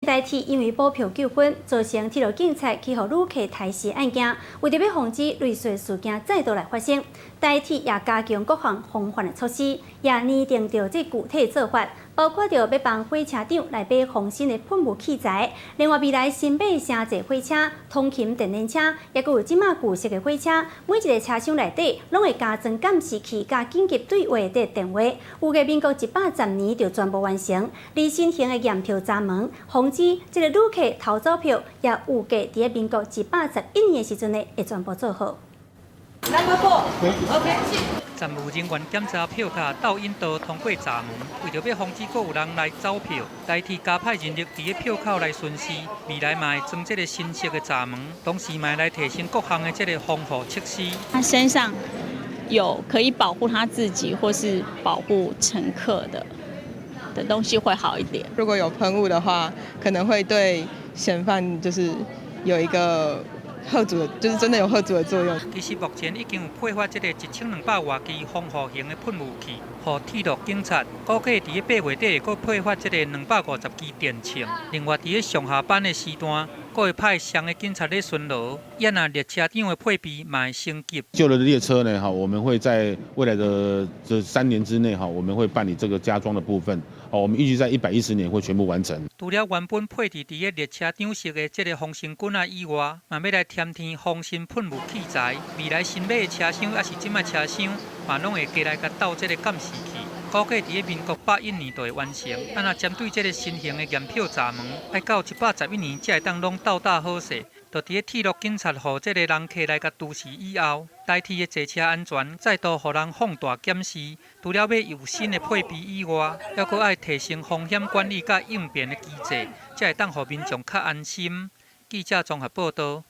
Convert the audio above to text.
台鐵因為補票糾紛，造成鐵路警察去予旅客刣死案件，為著欲防止類似事件再度來發生，台鐵也加強各項防範的措施，也擬定著這具體做法，包括著欲幫火車長來買防身的噴霧器材，另外未來新買城際火車、通勤電聯車，抑閣有這馬舊式的火車，每一个車廂內底攏會加裝監視器、佮緊急對話的電話。預計民國110年就全部完成。而新型的驗票閘門，防止這个旅客偷走票，也預計佇民國111年的時陣呢，會全部做好。站務人員檢查票卡，鬥引導通過閘門，為著欲防止閣有人來走票，台鐵加派人力佇咧票口來巡視，未來嘛會裝這个新式的閘門，同時嘛會來提升各項的這个防護設施。他身上有可以保護他自己或是保護乘客的東西會好一點。如果有噴霧的話，可能會對嫌犯就是有一個嚇阻的，就是真的有嚇阻的作用。其實目前已經有配發這个1200外支防護型的噴霧器，予鐵路警察。估計佇咧8月底會閣配發這个250支電槍。另外，佇咧上下班的時段，閣會派雙个警察咧巡邏。啊若列車長的配備嘛會升級。舊的列車呢，哈，我們會在未來的這3年之內，哈，我們會辦理這個加裝的部分。哦，我們預計在110年會全部完成。除了原本配置佇咧列車長室的這个防身棍仔以外，嘛欲來添添防身噴霧器材。未來新買的車廂抑是這擺車廂，嘛攏會加來共鬥這个監視器。估計佇咧民國101年就會完成。啊，若針對這个新型的驗票閘門，愛到111年才會當攏鬥搭好勢。就佇咧鐵路警察予這个人客來共督視以後，台鐵的坐車安全再度予人放大檢視。除了欲有新的配備以外，猶閣愛提升風險管理佮應變的機制，才會當予民眾較安心。記者綜合報導。